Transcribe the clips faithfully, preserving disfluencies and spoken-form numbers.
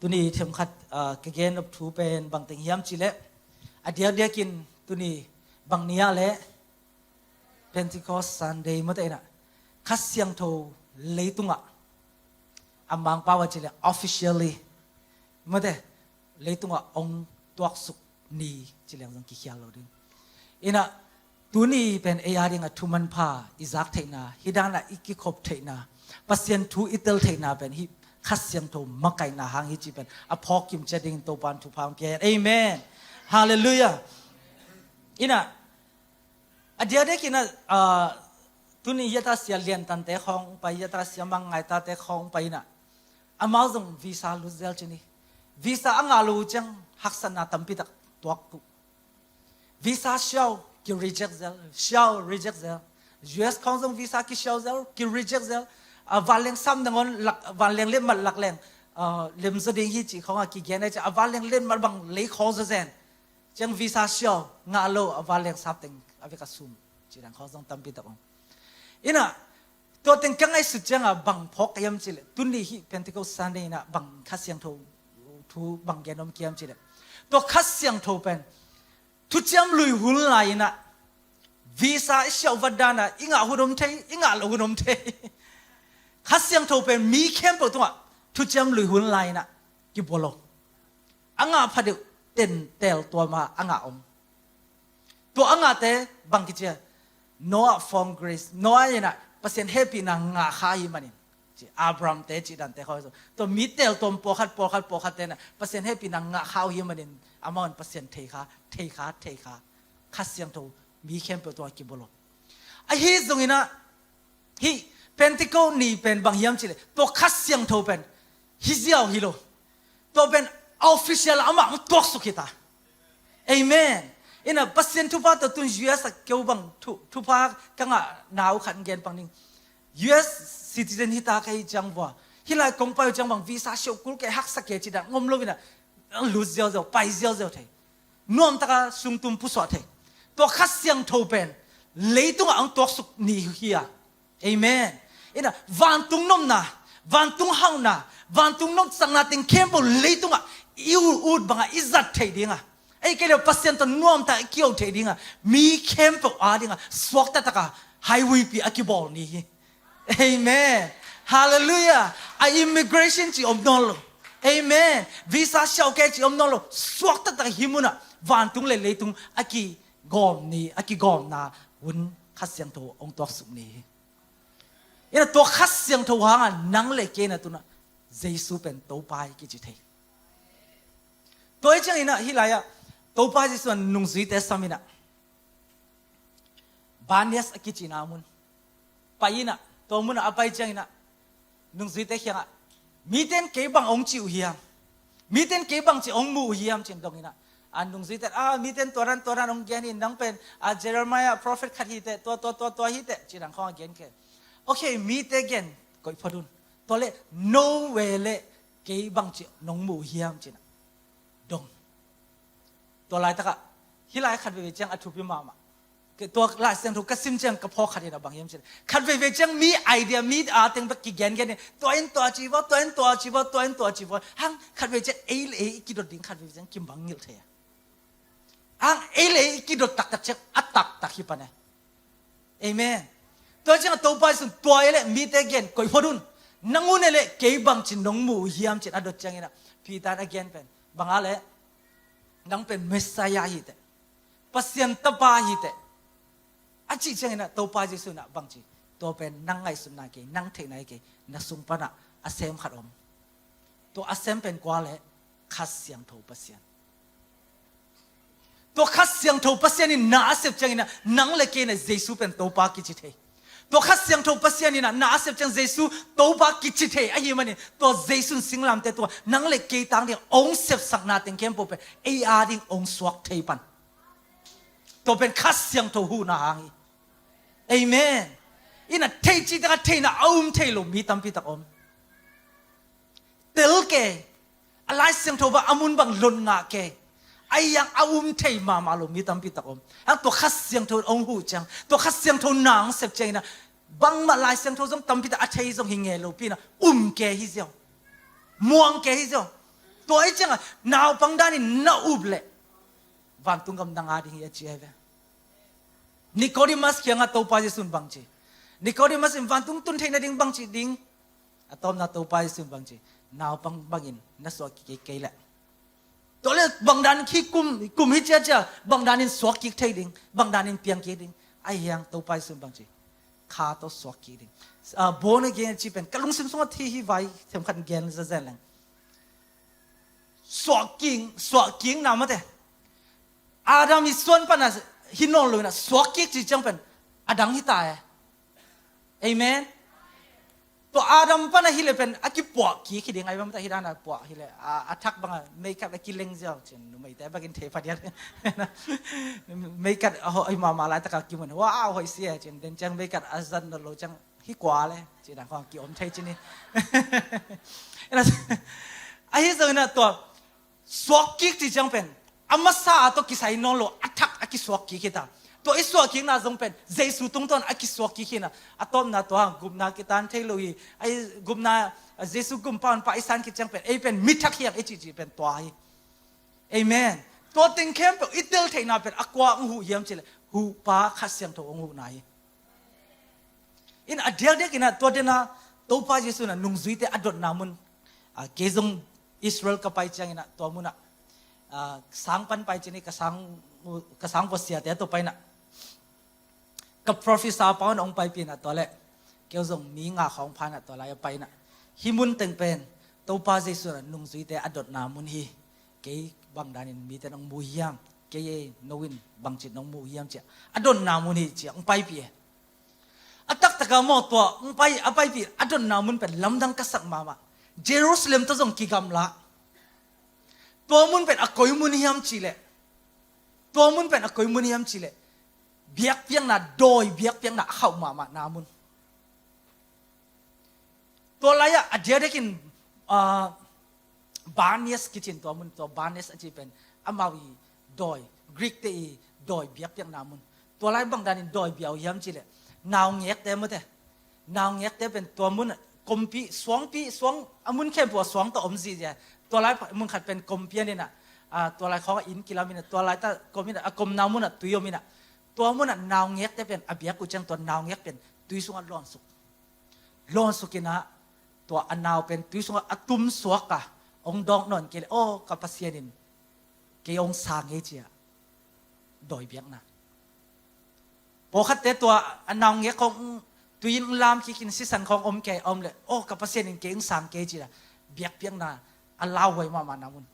Tuni themkhat, ah, ka gen nop thu pen bang teng hiam cih leh, a diakdiakin tuni bang ni ah leh Pentecost Sunday mawte inah Kha Siangtho leitungah a Mangpau ah cih leh officially mawte leitungah hong tuaksuk ni ci leng zong kikhial lo ding. Inah tuni pen ei a dingah thumanpha i zak theihna, hih danah i kikhop theihna, Pasian thu i tel theihna pen hih Kha Siangtho makaihna hang hi cih pen a phawk kim ciat dingin Topa'n thupha hong pia hen. Amen. Halleluiah. Inah a diakdiakin ah, ah, tuni Yatasia Liantante khawng pai, Yatasia Mang Ngaitate khawng pai inah amau zong visa lut zel ci ni. Visa a ngah lo uh ciang haksatna tampi tak tuak uh. Visa siau ki reject zel, siau reject zel. U S khawng zong visa kisiau zel, ki reject zel. A vanleng sap nangawn lak, vanleng letmat lak leng, ah, lemzaw ding hi cih khawng a kigen a ci a vanleng letmat bang lei khawng zaw zen. Ciang visa siau ngah lo a vanleng sap teng a vek a sum ci dang khawng zong tampi tak om. Inah tua teng ka ngaihsut ciangah bang phawk ka hiam cih leh, tuni hih Pentecost Sunday inah bang Kha Siangtho thu bang gen om ka hiam cih leh, tua Kha Siangtho pen thuciam lui hun lai inah visa i siauh vat danah i ngah hun om thei, i ngah lo hun om thei. Kha Siangtho pen mi khempeuh tungah thuciam lui hun lai inah kibawl lo. A ngah phadeuh ten teel tuama a ngah om. Tua a ngahte bang kici a, Noah found grace. Noah inah Pasian hehpihna ngah kha hi manin ci, Abraham te cih dante khawng hi zo. Tua mi teel tuam pawlkhat, pawlkhat, pawlkhat tenah Pasian hehpihna ngah kha uh hi manin amau in Pasian thei kha, thei kha, thei kha. Kha Siangtho mi khempeuh tungah kibawl lo. Ahi zonginah hih Pentecost ni pen bang hiam cih leh, tua Kha Siangtho pen hi ziau hi lo. Tua pen official amah hong tuaksuk hi ta. Amen. Inah Pasian thupha tawh tun U S a keu bang thu, thupha ka ngahna uh khat gen pang ding. U S citizen hi ta ka hi ciang vua, hih lai kong pai uh ciang bang visa siau kul kei, haksa kei ci dan ngom lo inah lut ziauziau, pai ziauziau thei. Nuamtaka sungtum pusuah thei. Tua Kha Siangtho pen leitungah hong tuaksuk ni hi a. Amen. Inah vantung nopna, vantung hauhna, vantung nopsakna teng khempeuh leitungah i ut, ut bangah i zat theih dingah, ei kei le Pasian tawh nuamtak i kiho theih dingah mi khempeuh a dingah suakta taka highway pi a kibawl ni hi. Amen. Halleluiah. A immigration cih om nawn lo. Amen. Visa siau kei cih om nawn lo. Suakta taka hih munah vantung le leitung a kigawm ni, a kigawmna hun Kha Siangtho hong tuaksuk ni hi. Inah tua Kha Siangtho hangah nang le kei na tunah Jesu pen Topa hi kici thei. Tua hi cianginah hih lai-ah Topa Jesu a nungzuite sam inah Banias a kicihna mun pai inah, tua munah a pai cianginah nungzuite kiangah, mite in kei bang hong ci uh hiam? Mite in kei bangci hong mu uh hiam? Ci-in dong inah, a nungzuite in, a, mite in tua dan tua dan hong gen hi, nang pen a Jeremiah prophet khat hi teh, tua tua tua tua hi teh, ci-in ang khawng a gen kei. Ok, mite gen koih phot un. Tua leh no way leh kei bangci nong mu uh hiam? Ci-inah dong. Tua laitakah hih lai khat veivei ciang a thupi mahmah. Tua Lai Siangtho ka sim ciang ka phawk khat in a bang hiam cih leh, khat veivei ciang mi idea, mi a teng bek kigengen in, tua in tua ci vaw, tua in tua ci vaw, tua in tua ci vaw. Hang khat veivei ciang ei le ei i kidot ding khat veivei ciang kimanngilh thei a. Hang ei le ei i kidot taktak ciang a taktak hi pan e. Amen. Tua ciang a Topa Jesu'n tua ei le mite gen koih phot un. Nang un ei le kei bangci nong mu uh hiam ci-in a dot ciangin a Peter in a gen pen bang a leh, nang pen Messiah hi teh, Pasian Tapa hi teh, a cih ciangin a Topa Jesu'n a bangci, tua pen nang ngaihsutna kei, nang theihna kei, na sung panah a sem khat om. Tua a sem pen kua leh, Kha Siangtho Pasian. Tua Kha Siangtho Pasian in na a sep ciangin a nang le kei na Jesu pen Topa kici thei. Tua Kha Siangtho Pasian in a na a sep ciang Jesu Topa kici thei ahih manin tua Jesu'n singlamteh tungah nang le kei tang ding hong sepsakna teng khempeuh pen ei a ding hong suak thei pan. Tua pen Kha Siangtho huhna hang hi. Amen. In a theihcih tak a theihna a um thei lo mi tampi tak om. Tel kei, a Lai Siangtho bang a mun bang lon ngah kei, a yang a um thei mahmah lo mi tampi tak om. Hang tua Kha Siangtho hong huh ciang, tua Kha Siangtho na hong sep ciangin a bangmah Lai Siangtho zong tampi tak a thei zong hi ngei lo pi-in a um kei hi ziau. Muang kei hi ziau. Tua ahih ciangah naupang danin na up leh vantung gam na ngah ding hi a ci hi ve. Nicodemus kiangah Topa Jesuh in bang ci? Nicodemus in vantung tun theih nading bang ci ding? A tawpna Topa Jesuh in bang ci? Naupang bangin na suah kik kei leh. Tua leh bang dan khi kum, kum hi ciacia, bang danin suak kik thei ding, bang danin piang kik ding? Ahi hang Topa Jesuh in bang ci? Kha tawh suak kik ding. Ah, born again ci pen ka lungsim sungah thi hi vai, themkhat gen zazen leng. Suak kik, suak kik na mate. Adam i suan pana hi nawn lo ina suak kik ci ciang pen a dang hi ta e. Amen. Tua Adam pana hi le pen a kipuah kik hi ding ai bang ta hi dana puah hi le a, a thak banga meikat a kileng ziau cin numeite bakin thei phadiat. Meikat a hoih mama lai taka kimun wow hoih sia cin den ciang meikat a zan nawn lo ciang hi kua le cina khong ki om thei cini. Ina ahi zongina tua suak kik ci ciang pen a masa a tawh kisai nawn lo a thak a kisuak kik hi ta. Tua i suak kikna zong pen Jesu tungtawn a kisuak kik hi na a tawpna tua gupna kitan thei lo hi. Ahi gupna Jesu gumpa honpa i san kik ciang pen ei pen mi thak hiang i cihcih pen tua hi. Amen. Tua teng khempeuh i tel theihna pen a kua hong huh hiam cileh huhpa Kha Siangtho hong huhna hi. In a diakdiak ina tua dena Topa Jesu na nungzuite a dotna mun, a, kei zong Israel ka pai ciang ina tua muna, a, sang pan pai cini ka sang, ka sang vosiate a tua pai na ka professor pa hong paipina tua le keu zong mi nga khawng phana tua lai a paina hi mun teng pen Topa Jesu na nungzuite a dotna mun hi. Kei bang danin mite nong mu hiam? Kei ei no in bangcit nong mu hiam cia a dotna mun hi cia hong paipih e. A taktaka maw tua hong pai a paipih a dotna mun pen lamdang ka sak mahmah. Jerusalem tawh zong kigamla. Tua mun pen a koi mun hiam cileh tua mun pen a koi mun hiam cileh biakpiakna dawi biakpiakna a khauh mahmahna mun. Tua lai-ah a diakdiakin, ah, Barnes kicin tua mun tua Barnes a ci pen amau i dawi Greek te i dawi biakpiakna mun. Tua lai bang danin dawi biau hiam cileh naungekte mate. Naungekte pen tua mun kompi suangpi suang a mun khempeuh a suang tawh om zizia. Tua lai mun khat pen kompi an ina, ah, tua lai khawng a inn kilam ina tua lai ta kom ina a komna mun a tui om ina tua mun a naungekte pen a biak uh ciang tua naungek pen tui sungah lawnsuk. Lawnsuk ina tua a nau pen tui sungah a tum suak a hong dawk nawn kei le aw ka Pasian in kei hong sang ngei cia dawi biakna. Pawlkhatte tua a naungek khawng tui in lam kikin sisan khawng om kei om le aw ka Pasian in kei hong sang kei cia biakpiakna a lauhuai mahmahna mun.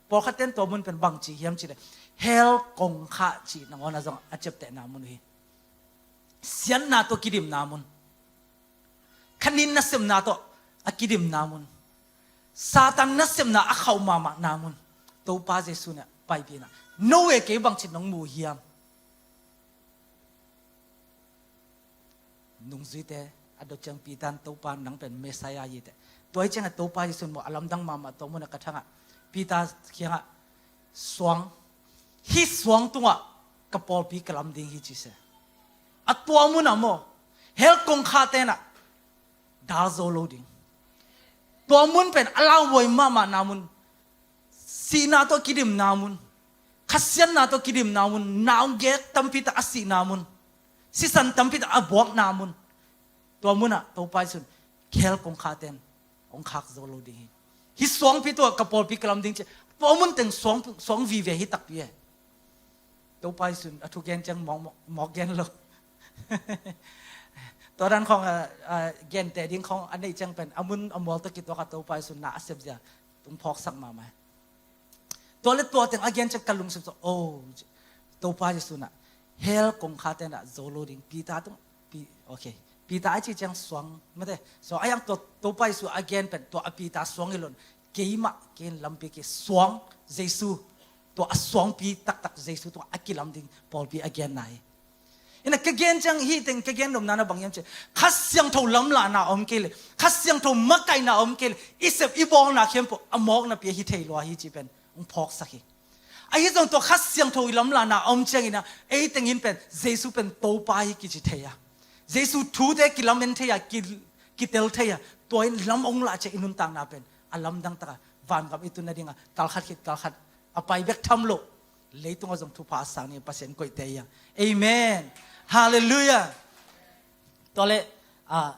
Pawlkhatte tua mun pen bang ci hiam cileh hell kongkhak ci nangawn a zong a ciaptehna mun uh hi. Siatna tawh kidimna mun. Khanin nasepna tawh a kidimna mun. Satan nasepna a khauh mahmahna mun. Topa Jesu na paipihna no e kei bangcin nong mu hiam? Nungzuite a dot ciang Peter in Topa nang pen Messiah hi teh. Tua hi ciangah Topa Jesu in maw a lamdang mahmah tua munah ka thangah Peter kiangah suang hih suang tungah ka pawlpi ka lam ding hi ci se. A tua munah maw hell kongkhak tenah dal zo lo ding. Tua mun pen a lauhuai mahmahna mun. Sihna tawh kidimna mun. Khasiatna tawh kidimna mun. Naungek tampi tak a sihna mun. Sisan tampi tak a buakna mun. Tua munah Topa Jesu in hell kongkhak ten hong khak zo lo ding hi. Hih suangpi tungah ka pawlpi ka lam ding ci. Tua mun teng suang, suang vive hi takpi e. Topa Jesu in a thugen ciang mawk, mawk, mawk gen lo. Tua dan khawng a, a, gente ding khawng a neih ciang pen a mun a mual tawh kituak a Topa Jesu in na a sepzia tung phawksak mahmah. Tua le tua teng a gen ciang ka lungsim tawh oh Topa Jesu in ah hell kongkhak tenah zo lo ding Peter tung Pi, okay. Peter a cih ciang suang mate suang a yang tua Topa Jesu a gen pen tua a Peter suang hi lo in keimah kei in lampi kei suang Jesu tua a suangpi taktak Jesu tungah a kilam ding pawlpi a genna hi. Ina ka gen ciang hih teng ka gen nopna na bang hiam ci. Kha Siangtho lamlahna om kei le Kha Siangtho makaihna om kei le i sep i bawlna khempeuh a mawknapi a hi thei lua hi ci pen hong phawksak hi. Ahi zong tua Kha Siangtho i lamlahna a om ciangin ah ei tengin pen Jesu pen Topa hi kici thei a Jesu thute kilamen thei a ki, kitel thei a tua in lam hong lah ciang i nuntakna pen a lamdang taka vangam i tun nadinga kalkhat khit kalkhat a pai bek tham lo, leitungah zong thupha a sang ni Pasian koihte ia. Amen. Halleluiah. Tua le, ah,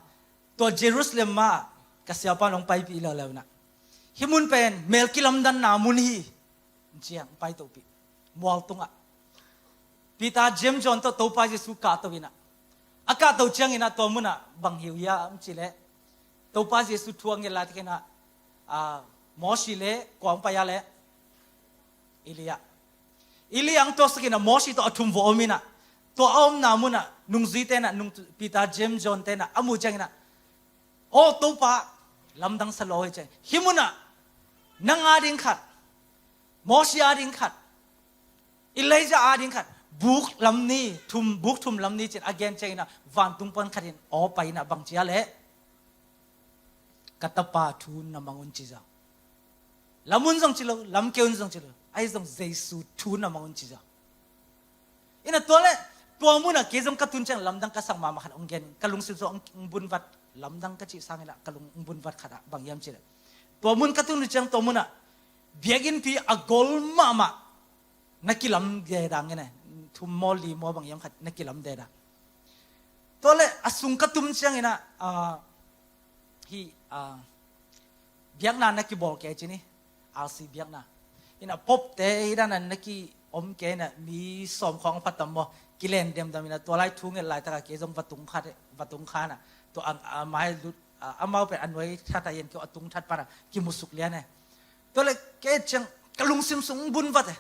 tua Jerusalem mah ka siapa in hong paipih leuleu inah, hih mun pen mel kilamdanna mun hi, ciang paitohpih mual tungah Peter, James, John tawh Topa Jesu kahto inah, a kahto cianginah tua munah bang hi uh hiam cileh, Topa Jesu thu a nget laitakinah, ah, Mosi le kua hong pai a le, Elijah. Elijah hong tuaksakinah Mosi tawh a thum vawh om inah, tua a omna munah nungzuite inah, nung Peter, James, John te inah a muh cianginah, aw Topa, lamdang sa lo hi ciang, hih munah nang ading khat, Mosi ading khat, Elijah ading khat, buk lam ni, thum, buk thum lam ni cin a gen cianginah vantung pan khatin aw pai inah bang cia leh, ka tapa thu na mang un ci zaw. Lam un zong ci lo, lam kei un zong ci lo, ahi zong Jesu thu na mang un ci zaw. Inah tua le, tua munah kei zong ka tun ciang lamdang ka sak mahmah khat hong gen, ka lungsim sung hong bunvat, lamdang ka cih sanginah ka lung hong bunvat khatah bang hiam cileh, tua mun ka tun uh ciang tua munah biakinnpi a gol mahmah na kilam deda ngene, thum maw li maw bang hiam khat na kilam deda. Tua le a sung ka tum cianginah, ah, hih, ah, biakna na kibawl kei cini, R C biakna. Inah popte hih dana na ki om kei inah mi sawm khawng a phatam maw, kilen demdam inah tua lai thu nget laitaka kei zong vatung khat, vatung khanah tua a, a mai lut, a, amau pen a nuai thata yen keu a tung that pana kimusuk lian e. Tua le kei ciang ka lungsim sung bunvat e.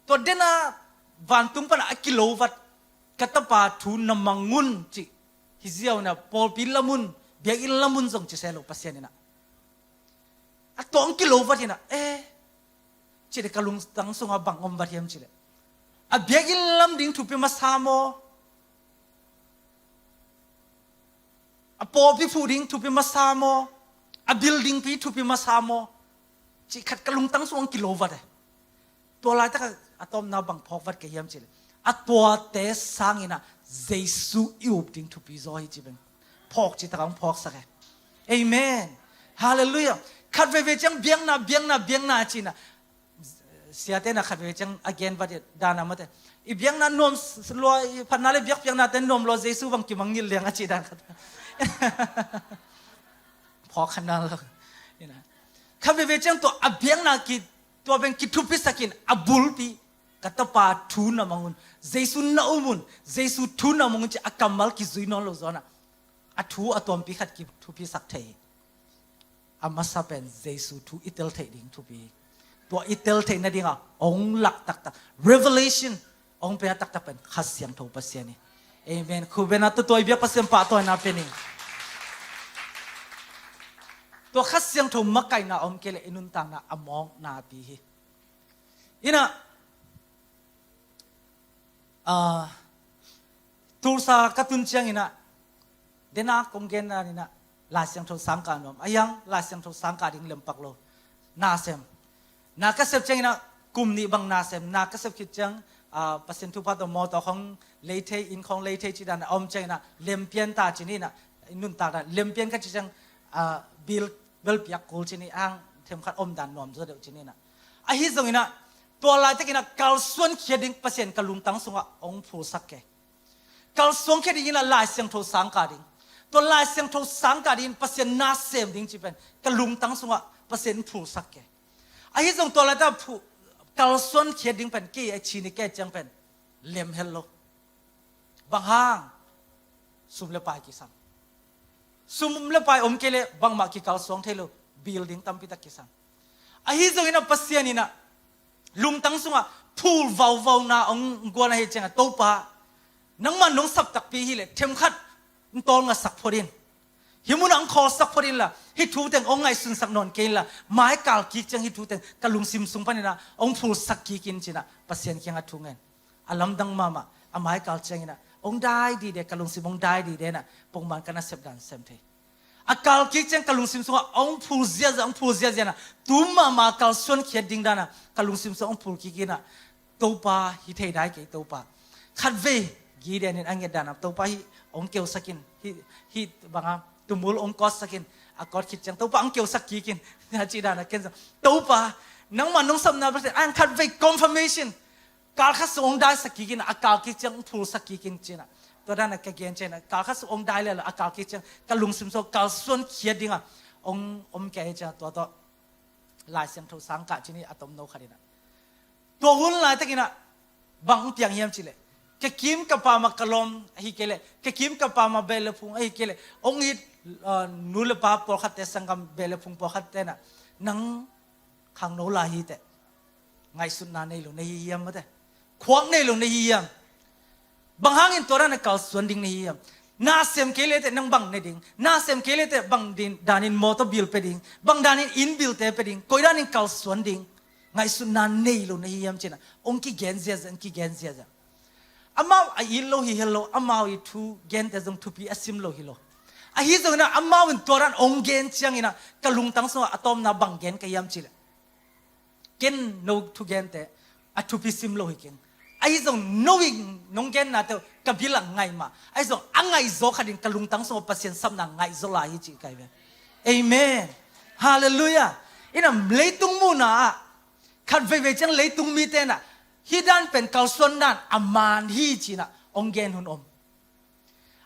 Tua dena vantung pana a kilovat, ka tapa thu na mang un cih hi ziau inah pawlpi lamun, biakinn lamun zong ci se lo Pasian inah. A tawng kilovatinah, eh, cih le ka lungtang sungah bang om vat hiam cih le, a biakinn lam ding thupi masa maw, a pawlpi phuh ding thupi masa maw, a building pi thupi masa maw, cih khat ka lungtang sungah kilovat e. Tua laitaka a tawpna bang phawkvat ka hiam cih le, a tuate sanginah Jesu i up ding thupi zaw hi ci beng phawk citaka hong phawksak e. Amen. Halleluiah. Khat veivei ciang biakna, biakna, biakna cinah, siate na khat veivei ciang a gen vat dana mate, i biakna nuam lua, i phatna le biak biaknate nuam lua, Jesu bang kimang ngil liang a cih dan khat. Phawk khat na lo. Inah khat veivei ciang tua a biakna ki, tua beng kithupisakin a bulpi, ka tapa thu na mang un, Jesu na um un, Jesu thu na mang un ci a kammal kizui nawn lo zawnah a thu a tuampi khat kithupisak thei hi. A masa pen Jesu thu i tel theih ding thupi hi. Tua i tel theih nadinga hong lak taktak, revelation hong pia taktak pen Kha Siangtho Pasian hi. Amen. Khubena tutuai biak Pasian pahtawina pia ning. Tua Kha Siangtho makaihna om kei le i nuntakna a mawkna pi hi. Inah, ah, Tulsa ka tun cianginah, dena kong genna inah, Lai Siangtho sangkah nuam a hiang, Lai Siangtho sangkah ding lempak lo. Nasem. Na ka sep cianginah, kum nih bang nasem, na ka sep khit ciang, ah, Pasian thupha tawh mawtaw khong lei thei, inn khong lei thei cih dana a om cianginah, lempian ta cininah, i nuntakna lempian ka ci ciang, ah, bil, belpiak kul cini ang themkhat omdan nuam zaw deuh cininah. Ahi zonginah, tua laitakinah kalsuan khia ding Pasian ka lungtang sungah hong phulsak kei. Kalsuan khia dinginah Lai Siangtho sangkah ding. Tua Lai Siangtho sangkah dingin Pasian na sem ding ci pen ka lungtang sungah Pasian phulsak kei. Ahi zong tua laitah phu-, kalsuan khia ding pen kei a cini kei ciang pen lem hel lo. Bang hang? Sum le pai kisam. Sum le pai om kei le bangmah kikalsuang thei lo, building tampitak kisam. Ahi zonginah Pasian inah lungtang sungah phul vauvauna hong guan ahi ciangah, Topa, nangman nong sap takpi hileh themkhat hong tawlngasak phot in. Hih munah hong khawlsak phot inla, hih thu teng hong ngaihsunsak nawn kei inla, maikal kik ciang hih thu teng ka lungsim sung paninah hong phulsak kik in cinah Pasian kiangah thu ngen. A lamdang mahmah, a maikal cianginah hong dai dide, ka lungsim hong dai dide inah pongman ka nasep dan sem thei. A kal kik ciang ka lungsim sungah hong phul ziazia, hong phul ziazia inah tu mahmah kalsuan khiat ding danah ka lungsim sungah hong phul kik inah, Topa, hi thei dai kei Topa. Khatvei Gideon in a nget danah, Topa, hih hong keusak in, hih, hih banga tumul hong kawtsak in, a kawt khit ciang Topa ang keusak kikin, a cih dan a ken zong, Topa, nangmah nong sapna Pasian, ang khat vei confirmation, kal khat sung ong daisak kikin, a kal kik ciang ong phulsak kikin cina. Tua dan a ka gen cina, kal khat sung ong dai leh a kal kik ciang ka lungsim sung kalsuan khiat dinga ong om kei cina, tua tawh Lai Siangtho sang kah cini a tomno khat ina. Tua hun laitakinah bang piang hiam cileh, ka kim ka pama ka lawm ahi kei leh, ka kim ka pama beh le phung ahi kei leh, ong it, uh, nu le pa pawlkhatte, sanggam beh le phung pawlkhatte na, nang khangno lai hi teh, ngaihsutna nei lo na hi hiam mate, khuak nei lo na hi hiam? Bang hangin tua dan a kalsuan ding na hi hiam? Na sem kei leh teh nang bang ne ding? Na sem kei leh teh bang din danin motor bill pe ding? Bang danin inn bill te pe ding? Koi danin kalsuan ding? Ngaihsutna nei lo na hi hiam cina ong kigen ziazia, ong kigen ziazia. Amau a it lo hi hel lo, amau i thu gente zong thupi a sim lo hi lo. Ahi zongina amau in tua dan ong gen ciangina ka lungtang sungah a tawmna bang gen ka hiam cileh, ken no thugente a thupi sim lo hi keng. Ahi zong no in nong genna teuh ka bilah ngaih mah. Ahi zong a ngaihzaw khatin ka lungtang sungah Pasian sapna ngaihzaw lai hi cih kai ve. Amen. Halleluiah. Ina leitung muhna ah khat veivei ciang leitung mite na hih dan pen kalsuan dan a man hi cina ong gen hun om.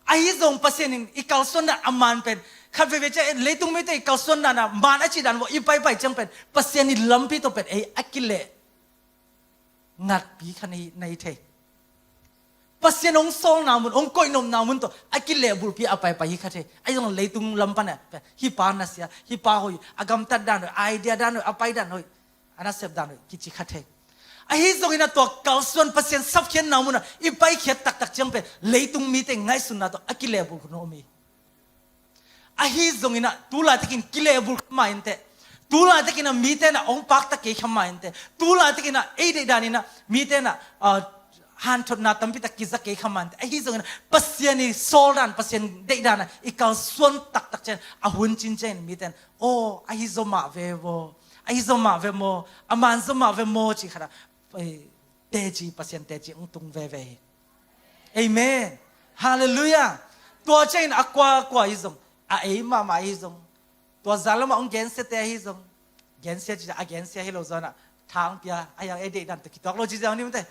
Ahi zong Pasian in i kalsuan dan a man pen khat veivei ciang leitung mite i kalsuan dan a man a cih dan vawh i paipai ciang pen Pasian i lampi tawh pen ei a kileh ngatpi kha na hi thei. Pasian ong sawlna mun, ong koihnopna mun tawh a kileh bulpi a paipai hi kha thei. Ahi zong leitung lam pan a hih pa nasia, hih pa hoih, a gamtat dan hoih, a idea dan hoih, a pai dan hoih, a nasep dan hoih kici kha thei. Ahi zongina tua kalsuan Pasian sapkhiatna muna i paikhiat taktak ciang pen leitung mite ngaihsunna tawh a kileh bulh hun om hi. Ahi zongina tulaitakin kileh bulh kha ma inteh. Tulaitakin a mite na ong paktak kei kha ma inteh. Tulaitakin a ei deih danina mite na, ah, hanthotna tampitak kiza kei kha ma inteh. Ahi zongina Pasian i sawl dan, Pasian deih dana i kalsuan taktak ciang a hun cinciangin mite na, aw, ahi zaw mah ve vaw, ahi zaw mah ve maw, a man zaw mah ve maw cih khat a, eh, teci, Pasian teci ong tung veve hi. Amen. Halleluiah. Tua ciangin a kuakua hi zong, a ei mahmah hi zong, tua zan lamah ong gensiate hi zong, gensia ci a gensia hi lo zongah thang pia a hiang ei deih dan tawh kituak lo ci ziau ni mate.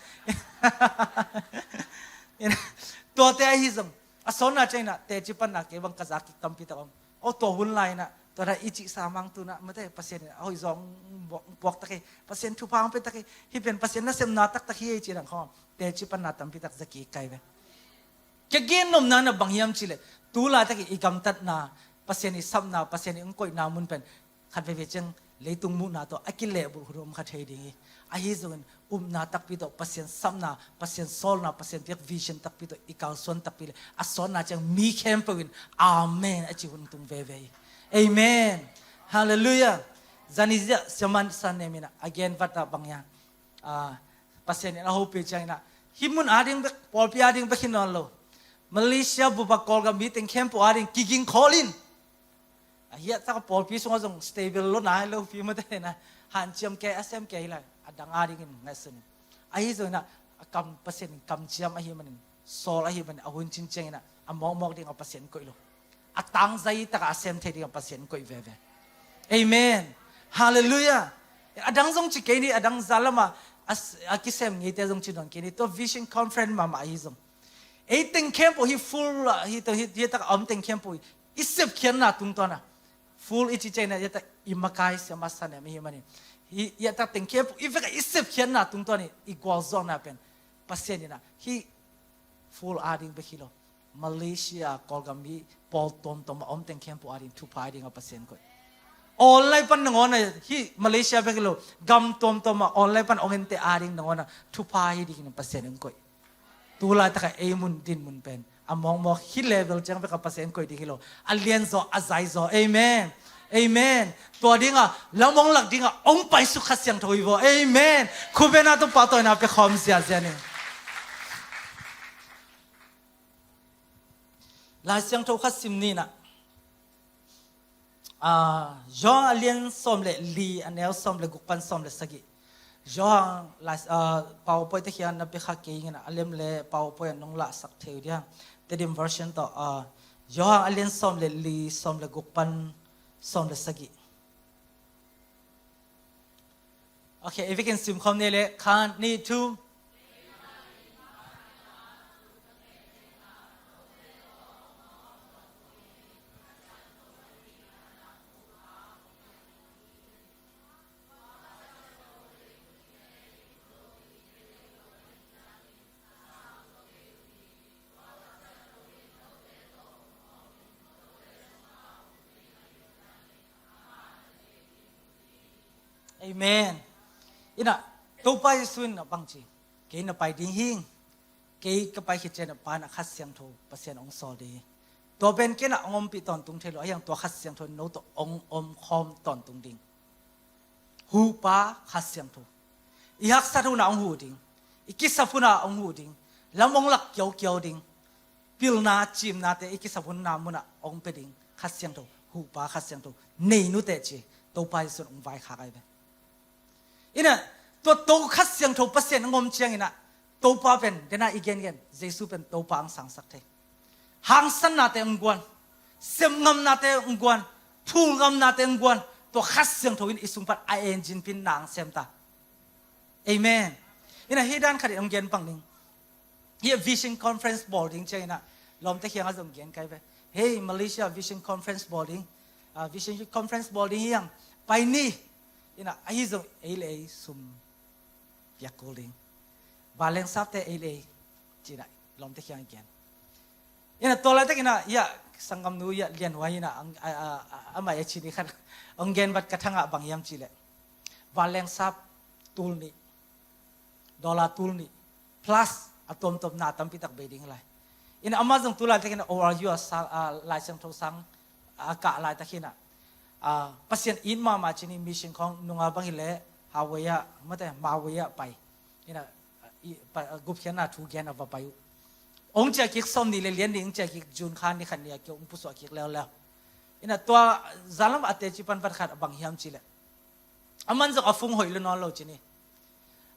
Tuate ahi zong a sawlna ciangina teci panna kei bang ka za kik tampi tak om. Aw, tua hun lai-inah tua dah i cihsa mang tunah mate Pasian in a hoih zawng puaktak hi, Pasian thupha hong petak hi, hih pen Pasian nasepna taktak hi ei cih dang khawng teci panna tampitak za kik kai ve. Ka gen nopna na bang hiam cihleh, tu laitakin i gamtatna, Pasian i sapna, Pasian i hong koihna mun pen khat veivei ciang leitung muhna tawh a kilehbulh hun om kha thei ding hi. Ahi zongin upna takpi tawh Pasian sapna, Pasian sawlna, Pasian piak vision takpi tawh i kalsuan takpi le a sawlna ciang mi khempeuh in amen a ci hun tung veve hi. Amen. Halleluiah. Zaniziah siaman san neminah a gen vatah bang hiam? Ah, Pasian in a hopih cianginah hih mun ading bek, pawlpi ading bek hi nawn lo, Malaysia bupa Kawlgam mi teng khempeuh ading kiging khawl in. A hiah taka pawlpi sungah zong stable lo nai lo pi mate na, hanciam kei a sem kei lai, a dang adingin ngaihsun in. Ahi zonginah a kam Pasian in kamciam ahi manin, sawl ahi manin, a hun cin cianginah a mawkmawk dingah Pasian koih lo, a tangzai takah a sem thei dingah Pasian koih veve. Amen. Halleluiah. A dang zong ci kei ni, a dang zalamah a, a kisem ngeite zong ci nawn kei ni, tua vision conference mahmah ahi zong ei teng khempeuh hi full ah, hi, hi, hi takah a om teng khempeuh hi i sepkhiatna tungtawnah full i ci cianginah, hiah tak i makai siama sanem ahi manin, hiah tak teng khempeuh i vekah i sepkhiatna tungtawn i gualzawhna pen Pasian inah hih full ading bek hi lo, Malaysia Kawlgam mi pawl tuamtuam a om teng khempeuh ading thupha hi dingah Pasian koih. Online pan nangawn a, hih Malaysia bek hi lo, gam tuamtuam a online pan ong ente ading nangawn a thupha hi dingin Pasian in koih. Tu laitakah ei mun din mun pen a mawkmawk hih level ciang bekah Pasian koih ding hi lo, a lianzaw a zaizaw. Amen. Amen. Tua dingah lam ong lak dingah ong paisuk Kha Siangtho hi vaw. Amen. Khubena tung pahtawina pia khawm ziazia ni. Lai Siangtho khat sim ninah, ah, Johan a lian sawm le li, a neu sawm le guk pan sawm le sagih. Johan, ah, PowerPoint te khian na pia kha kei inginah a lem le PowerPoint a nong lahsak thei uh diam, Tedim version tawh, ah, Johan a lian sawm le li, sawm le guk pan Sawm le sagih. Okay, ei vekin sim khawm ni le, khat, nih, thum. Amen. Ina, Topa Jesu in a bang ci, kei na pai ding hing, kei ka pai khit ciang a Pa na Kha Siangtho Pasian hong sawl ding hi. Tua pen kei na hong ompih tawntung thei lo, a hiang tua Kha Siangtho no tawh hong om khawm tawntung ding. Huhpa Kha Siangtho. I haksat hunah hong huh ding. I kisap hunah hong huh ding. Lam hong lak kiaukiau ding. Pilna, cimnate i kisap hunna munah hong pia ding Kha Siangtho. Huhpa Kha Siangtho. Nei nuteh ci. Topa Jesu in hong vaikhak ai ve. Ina, tua to Kha Siangtho Pasian hong om ciang ina, Topa pen, dena i gengen, Jesu pen Topa ang sangsak thei. Hangsannate ang guan, semngamnate ang guan, phulngamnate ang guan, tua Kha Siangtho in i sung pan a engine pin nang sem ta. Amen. Ina hi dan khat in ang gen pang ding. Hi a Vision Conference bawl ding ciang ina, lawmte khiang a zong gen kai ve. Hey, Malaysia Vision Conference bawl ding. Ah, Vision Conference bawl ding hiang. Pai ni. Ina, ahi zong ei le ei sum piak kul ding. Vanleng sapte ei le ei, ci-in ah lawmte kiang gen. Ina tua laitakin ah, ia, sanggamnu ia Lian Huai ina, ang, a, a, a, amah ia ci ni khat, ang gen vat ka thangah bang hiam cih leh, vanleng sap tul nih, dollar tul nih plus a tuamtuam na tampi tak bei ding lai. Ina amah zong tu laitakin ah O R U a sang, a, Lai Siangtho sang a kah laitakin ah, a, Pasian it mahmah ci ni, mission khawng nunga bang hi leh Hawei ah, mate, Mawei ah pai. Ina, i, pa, gupkhiatna thu gen a va pai uh. Ong ciah kik sawm nih le lian nih, ong ciah kik June kha ni khat ni a kio ong pusuah kik leuleu. Ina tua zanlam a teci pan vat khat a bang hiam cih leh, aman zong a phone hoih lo nawn lo ci ni.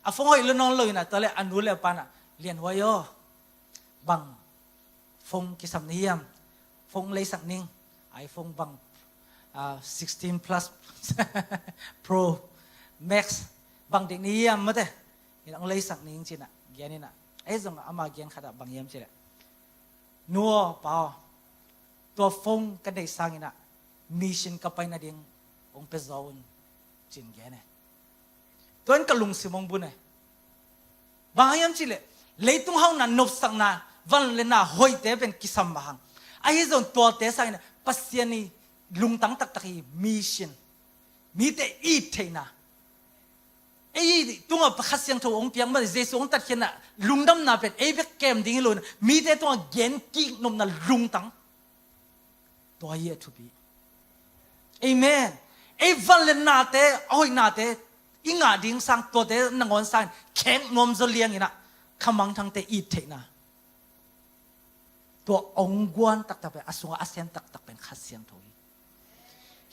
A phone hoih lo nawn lo ina tua leh a nu le a pa na, Lian Huai aw, bang phone kisam na hiam? Phone leisak ning, iPhone bang, ah, sixteen plus Pro Max bang dik na hiam mate? Ina ong leisak ning ci-in ah gen ina. Ei zong ama gen khat ah bang hiam cih leh, nu aw, pa aw, tua phone ka neih sangin ah mission ka pai nading ong pia zaw un, ci-in gen e. Tua in ka lungsim ong bun e. Bang hang hiam cih leh, leitung hauhna, nopsakna, van le na hoihte pen kisam mah hang. Ahi zong tuate sangin ah Pasian i lungtang taktak hi, mission. Mite it theihna. Ei tungah Kha Siangtho hong piak mah, Jesu hong tatkhiatna, lungdamna pen ei bek kem ding hi lo in, mite tungah gen kik nopna lungtang. Tua hi a thupi. Amen. Ei van le nate, a hoihnate i ngah ding sang, tuate nangawn sangin khek nuam zaw liangin ah, kha mangthangte it theihna. Tua ong guan taktak pen, a sungah a sem taktak pen Kha Siangtho hi.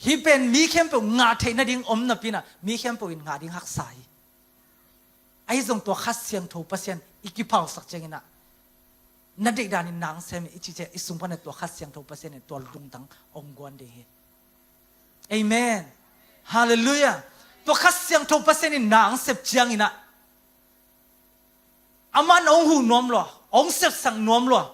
Hih pen mi khempeuh ngah theih nading om napi-in ah, mi khempeuh in ngah ding haksa hi. Ahi zong tua Kha Siangtho Pasian i kiphalsak ciangin ah, na deih danin nang sem in i cih ciang, i sung pan ah tua Kha Siangtho Pasian in tua lungtang ong guan ding hi. Amen. Halleluiah. Tua Kha Siangtho Pasian in nang sep ciangin ah, aman ong huh nuam lua, ong sepsak nuam lua.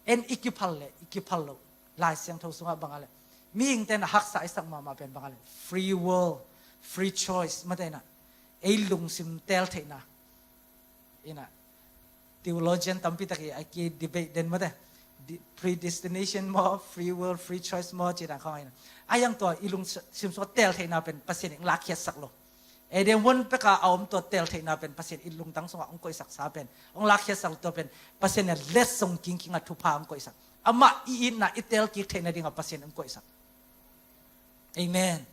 En i kiphal le i kiphal loh, Lai Siangtho sungah bang a leh, mihingte in a haksa i sak mahmah pen bang a leh, free will, free choice, mate in ah ei lungsim tel theihna. Ina, theologian tampi tak i a ki debate den mate, di-, predestination maw, free will, free choice maw, ci dan khawng ina. A hiang tua i lungsim sungah tel theihna pen Pasian in lakkhiatsak lo. Eden huan peka a om tua tel theihna pen Pasian i lungtang sungah ong koihsak sa pen, ong lakkhiatsak lo. Tua pen Pasian in letsong kingking a thupha ong koihsak. Amah i itna i tel kik theih nadingah Pasian ong koihsak. Amen.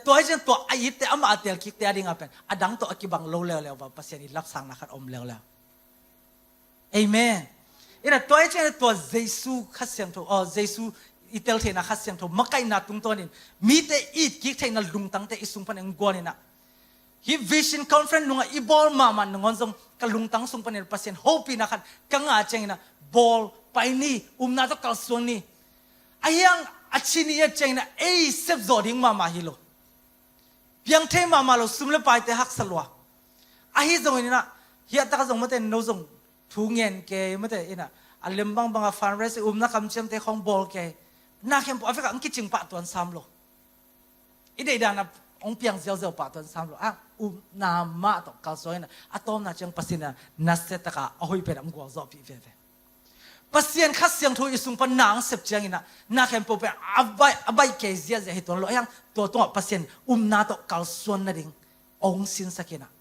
Tua hi ciang tua a itte amah a tel kikte a dingah pen, a dang tawh a kibang lo leuleu va, Pasian i lapsangna khat om leuleu. Amen. Ina tua hi ciang tua Jesu Kha Siangtho, aw, Jesu i tel theihna Kha Siangtho makaihna tungtawnin mite it kik theihna lungtangte i sung pan ong guan ina. Hih Vision Conference nungah i bawl mahmah nangawn zong ka lungtang sung panin Pasian hopihna khat ka ngah ciangin ah, bawl, pai ni, upna tawh kalsuan ni. A hiang A cin i et ciangin ah ei sep zawh ding mahmah hi lo. Piang thei mahmah lo, sum le paite haksa lua. Ahi zongin ah hiah takah zong mate, no zong thu ngen kei mate, in ah a lem bangbang a fundraise, upna kamciamte khawng bawl kei. Na khempeuh a vekah hong kicing pah tuan sam lo. I deihdan a hong piang ziauziau pah tuan sam lo. A upna mah tawh kalsuan in ah a tawpna ciang Pasian in ah nasia taka a hoih pen ah hong gualzawhpih veve. Pasian Kha Siangtho i sung pan na hong sep ciangin ah na khempeuh pen a baih, a baih kei ziahziah hi tuan lo. Ahi hang tua tungah Pasian upna tawh kalsuan nading hong sinsak in ah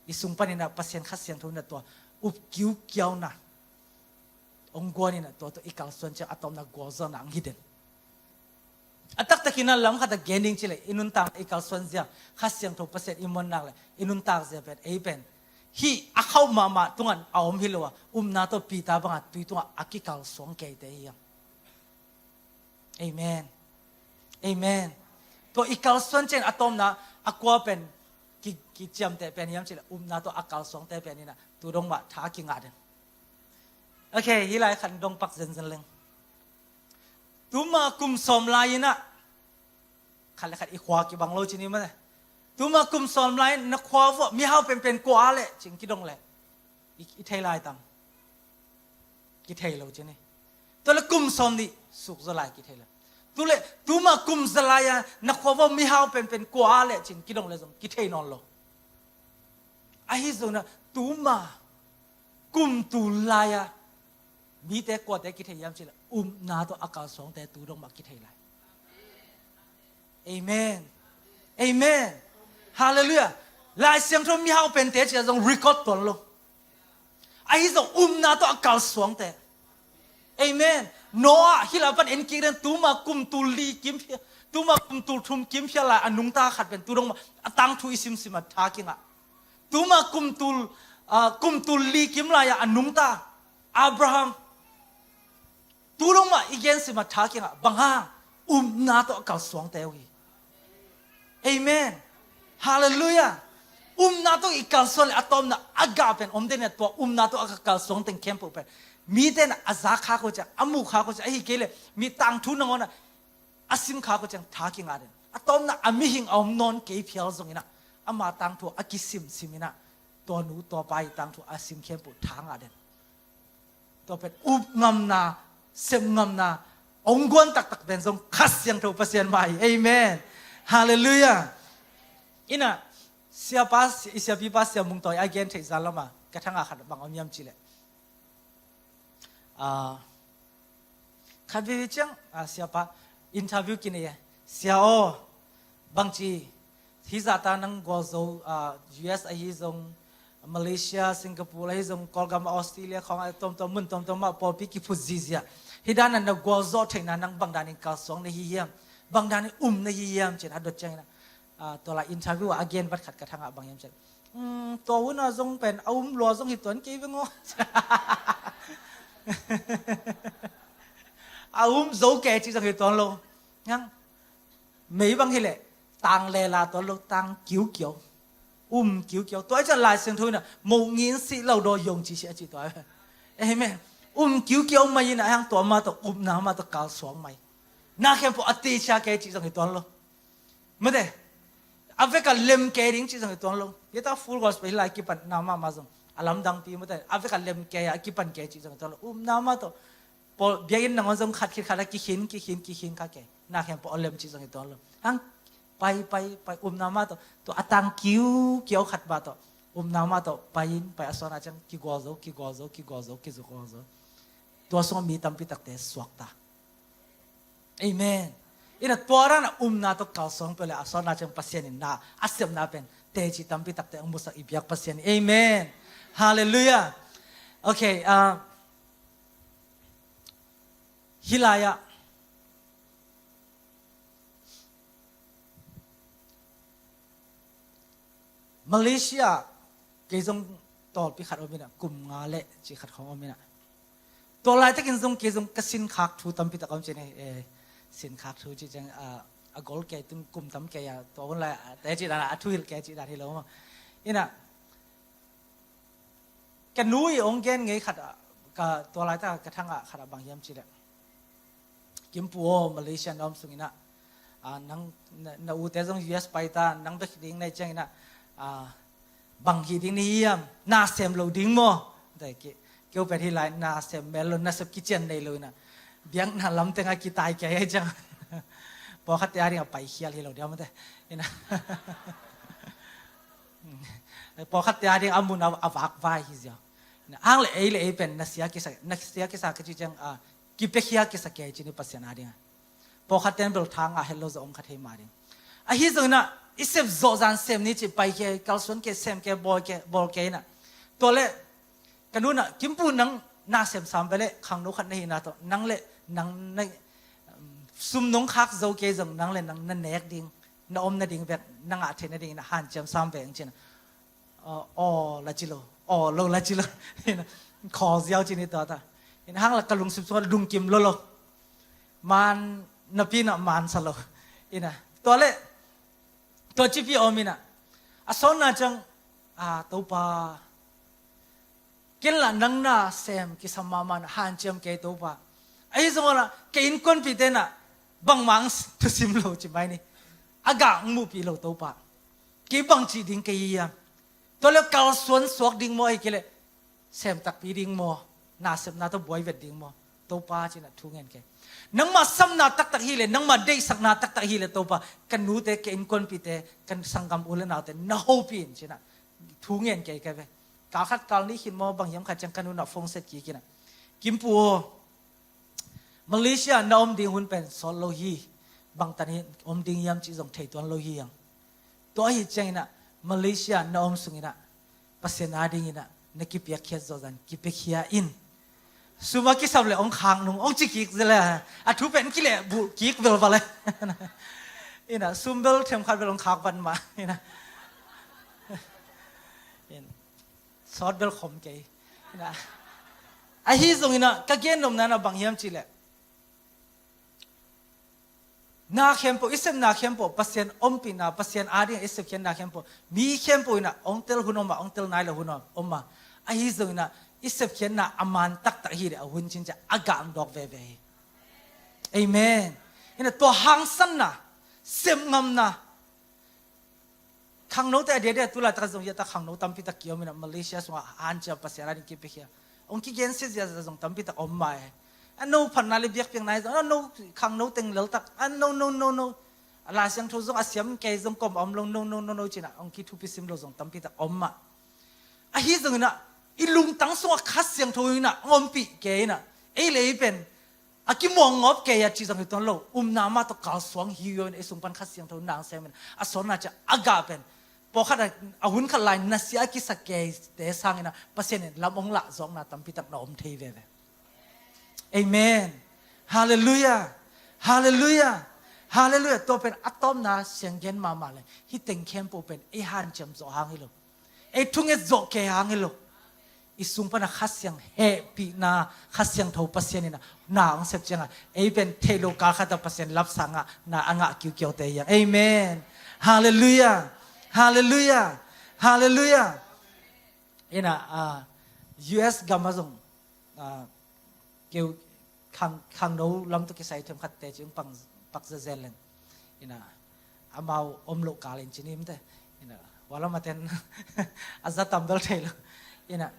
i sung panin ah Pasian Kha Siangtho in ah tua up kiukiauna hong guan in ah tua tawh i kalsuan ciang a tawpna gualzawhna hong hi den. A taktakin ah lam khat a gen ding ci leh, i nuntakna, i kalsuan zia, Kha Siangtho Pasian i muannak le i nuntak zia pen, ei pen hih a khauh mahmah tungah a om hi lo a, upna tawh Peter bangah tui tungah a kikalsuang keite hi hiam? Amen. Amen. Tua i kalsuan ciang a tawpna a kua pen ki, kiciamteh pen hiam ci leh, upna tawh a kalsuangte pen in ah tu dong mah tha kingah den. Ok, hih lai khat dong pak zenzen leng. Tuma kum sawm lai in ah, khat le khat i khua kibang lo ci ni mate. Tuma kum sawm lai in na khua vuah mihau penpen kua leh ci-in kidong leh i, i thei lai tam? Kithei lo ci ni. Tua leh kum sawm nih suk zaw lai kithei lo. Tu leh tuma kum za lai a na khua vuah mihau penpen kua leh ci-in kidong leh zong kithei nawn lo. Ahi zongin ah tuma kum tul lai a mite kuate kithei hiam ci leh, upna tawh a kalsuangte tu dong mah kithei lai. Amen. Amen. Hallelujah. Lai Siangtho mihau pente ci-a zong record tuan lo. Ahi zong upna tawh a kalsuangte. Amen. Noah hih lai pan en kik den, tuma kum tul li kim phia, tuma kum tul thum kim phia lai a nungta khat pen tu dong mah a tangthu i simsim a tha kingah. Tuma kum tul, ah, kum tul li kim lai a a nungta Abraham. Tu dong mah i gen sim a tha kingah, bang hang? Upna tawh a kalsuangte uh hi. Amen. Hallelujah. Upna tawh i kalsuan leh a tawpna a gah pen om den a, tua upna tawh a kalsuang teng khempeuh pen mite in a za khak uh ciang, a muh khak uh ciang, ahi kei leh mi tangthu nangawn ah a sim khak uh ciang tha kingah den. A tawpna a mihing a om nawn kei phial zongin ah ama tangthu a kisimsim in ah tua nu tua pa i tangthu a sim khempeuh tha ngah den. Tua pen up ngamna, sem ngamna, hong guan taktak pen zong Kha Siangtho Pasian mah hi. Amen. Hallelujah. In ah, siapa, i siapipa Sia Mung Tawi a gen theih zan lam a ka thangah khat bang om hiam ci leh, ah, khat veve ciang, ah, siapa interview kinei e. Sia aw, bangci, hih zahta nang gualzo, ah, U S ahi zong, Malaysia, Singapore ahi zong, Kawlgam, Australia khawng a tuamtuam, mun tuamtuam mah pawlpi kiphut zihziah. Hih dan a na gualzawh theihna nang bangdanin kalsuang na hi hiam? Bangdanin um na hi hiam? Ci-in a dot ciangin ah, ah, tua lai interview ah a gen vat khat ka thangah bang hiam ci leh, "Hmm, tua hun ah zong pen a um lua zong hi tuan kei veng aw." A um zo kei cih zong hi tuan lo. Ngang mei bang hi leh tang lela tuan lo, tang kiukiau, um kiukiau. Tua i ciah Lai Siangtho in ah, "Moh ngin sih lo daw yong ci sih," a cih tua. Amen. Um kiukiau mai in ah, hang tua mah tawh, upna mah tawh kalsuang mai. Na khempeuh a teicia kei cih zong hi tuan lo. Mate, a vekah lem kei ding cih zong hi tuan lo. Hita Full Gospel hih lai kipanna mahmah zong a lamdangpi mate, a vekah lem kei a kipan kei cih zong hi tuan lo. Upna mah tawh, pawl biakinn nangawn zong khat khit khat a kikhin, kikhin, kikhin kha kei. Na khempeuh a lem cih zong hi tuan lo. Hang pai, pai, pai, upna mah tawh, tua a tang kiukiau khat mah tawh, upna mah tawh pai in, pai a suan a ciang kigualzo, kigualzo, kigualzo, kigualzo. Tua sungah mi tampi takte suakta. Amen. In ah tua dan a upna tawh kalsuang peuh leh a suanna ciang Pasian in na a sepna pen teci tampi takte hong musak i biak Pasian. Amen. Hallelujah. Ok, ah, hih lai-ah Malaysia kei zong tawlpi khat om in ah, kum nga leh cih khat khawng om in ah. Tua laitakin zong kei zong ka sinkhak thu tampi tak om cih ni, eh, sinkhak thu cih ciang, ah, a gol kei tun kum tam kei a, tua hun lai, ah, teci dan a, a thuhilh kei cih dan hi lo maw. In ah, ka nu i hong gen ngei khat ah, ka tua laitak ka thangah khat ah bang hiam cih leh, Kimpu aw, Malaysia na om sungin ah, ah, nang, na, na ute zong U S pai ta, nang bek ding na hih ciangin ah, ah, bang hih ding na hiam, na sem lo ding maw? Keu pen hih lai na sem mel lo, nasep kician nei lo in ah, biakna lam teng ah kitai kei hi ciang, pawlkhatte a ding a paikhial hi lo diam maw te, in ah. Pawlkhatte a ding a mun a, a vakvai hi ziau. Hang le ei le ei pen na sia kisa, na sia kisa ka ci ciang, ah, kipiakhia kisa kei ci ni Pasian a ding ah. Pawlkhat ten bel tha ngah het lo zong om kha thei mah ding. Ahi zongin ah i sep zawh zan sem ni ci, pai kei, kalsuan kei, sem kei, bawl kei, bawl kei in ah. Tua leh ka nu in ah, Kimpu, nang na sem sam ve leh, khangno khat na hihna tawh nang le nang na, um, sum nong khak zo kei zong nang le nang na nek ding, na om nading bek, na ngah theih nadingin ah hanciam sam ve ing ci in ah. Aw, aw la ci lo, aw lo la ci lo. Ina, khawl ziau ci ni tua ta. Ina, hang la ka lungsim sungah lungkim lolo. Maan napi in ah maan sa lo. Ina, tua leh, tua cipi om in ah, a sawtna ciang, a, Topa, ken lah nang na sem kisam mahmah in ah hanciam kei Topa. Ahi zongin ah ka innkuanpihte in ah bangmah hong thusim lo ci mai ni. A gah hong muhpih lo Topa. Kei bangci ding ka hi hiam? Tua leh kalsuan suak ding maw, ahih kei leh sem takpi ding maw? Na sepna tawh buai vet ding maw? Topa ci in ah thu ngen kei. Nangmah sapna taktak hi leh, nangmah deihsakna taktak hi leh Topa, ka nute, ka innkuanpihte, ka sanggam u le naute na hopih in ci in ah thu ngen kei ka hi ve. Kal khat kal nih khin maw, bang hiam khat ciang ka nu in ah phone set kik in ah, Kimpu aw, Malaysia na om ding hun pen sawt lo hi. Bangtan hi om ding hiam cih zong thei tuan lo hi hang. Tua ahih ciangin ah Malaysia na om sungin ah Pasian a dingin ah na kipiakkhiat zawh zan kipiakhia in. Sum a kisam le hong khak nung, hong ci kik zel e. A thu pen kilehbulh kik velval e. Ina, sum bel themkhat bel hong khak vat mah. Ina. In. Sawt bel khom kei. Ina. Ahi zongin ah ka gen nopna in ah bang hiam cih leh, na khempeuh, i sepna khempeuh, Pasian ompihna, Pasian a ding a i sepkhiatna khempeuh, mi khempeuh in ah hong tel hun om a, hong tel nai lo hun om a. Ahi zongin ah i sepkhiatna a maan taktak hi leh a hun cin ciang a gah hong dawk veve hi. Amen. Ina, tua hangsanna, sepngamna, khangnote a diadia tu laitak zong hiah tak khangno tampi tak ki-om in ah, Malaysia sungah hanciam, Pasian a ding kipiakhia, hong kigensia ziahziah zong tampi tak om mah e. A no phatna le biakpiakna hi zong, a no khangno teng lel tak, a no, no, no, no. A Lai Siangtho zong a siam kei zong kawm a om lo, no, no, no, no ci in ah hong kithupisim lo zong tampi tak om mah. Ahi zongin ah i lungtang sungah Kha Siangtho in ah hong ompih kei in ah, ei le ei pen a kimuang ngawp kei a cih zong hi tuan lo. Upna mah tawh kalsuan hi-in, ei sung pan Kha Siangtho na sem in, a sawtna ciang a gah pen, pawlkhat a, a hun khat lai nasia a kisa keite sangin ah Pasian in lam hong lah zawkna tampi tak na om thei veve. Amen. Halleluiah. Halleluiah. Halleluiah. Tua pen a tawpna sianggen mahmah leh, hih teng khempeuh pen ei hanciam zawh hang hi lo, ei thunget zawh kei hang hi lo. I sung pan a Kha Siang hehpihna, Kha Siangtho Pasian in ah na hong sep ciangah ei pen theih loh kal khat ah Pasian lapsang ah na a ngah kiukiaute hi hang. Amen. Halleluiah. Halleluiah. Halleluiah. Ina, ah, U S gam ah zong, ah, keu khang, khangno lam tawh kisai themkhat teci hong pang, pak zezen leng. Ina, amau om loh kal in ci ni mate. Ina, tua lam a ten a za tam bel thei lo. Ina,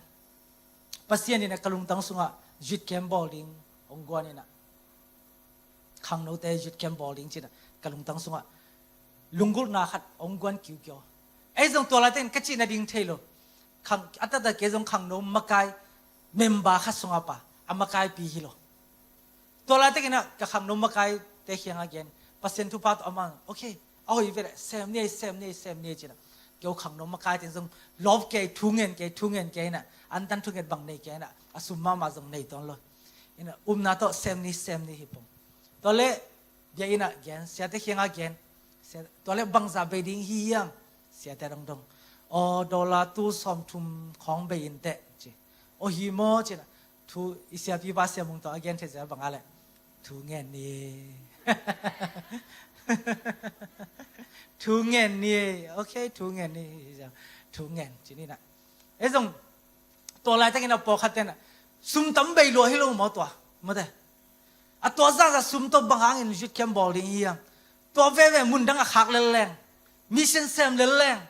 Pasian in ah ka lungtang sungah youth camp bawl ding hong guan in ah, khangnote youth camp bawl ding ci in ah ka lungtang sungah lunggulhna khat hong guan kiukiau. Ei zong tua laitak in ka cih nading thei lo. Khang, a taktak kei zong khangno makai member khat sungah pa, a makaipi hi lo. Tua laitak in ah ka khangno makaite kiangah gen, Pasian thupha tawh amah, okay, a hoih ve leh sem ni ei, sem ni ei, sem ni ei ci in ah, keu khangno makaite in zong lawp kei, thu ngen kei, thu ngen kei in ah, antan thunget bang nei kei in ah, a sum mahmah zong nei tuan lo. In ah, upna tawh sem ni, sem ni hi pong. Tua leh bia in ah gen, siate kiangah gen. Sia, tua leh bangzah bei ding hi hiam? Siate dong dong, aw, dollar tul sawmthum khawng bei in teh ci. Aw, hi maw ci in ah, thu, i siapipa Sia Mung tawh a gen thei zel bang a leh, thu ngen ni. Thu ngen ni. Okay, thu ngen ni. Thu ngen ci ni in ah. Ei zong tua laitak in ah pawlkhat ten ah, sum tam bei lua hi lo maw tua, mate. A tua zahzah sum tawh bang hangin youth camp bawl ding i hiam? Tua veve mun dang a khak lel leng, mission sem lel leng,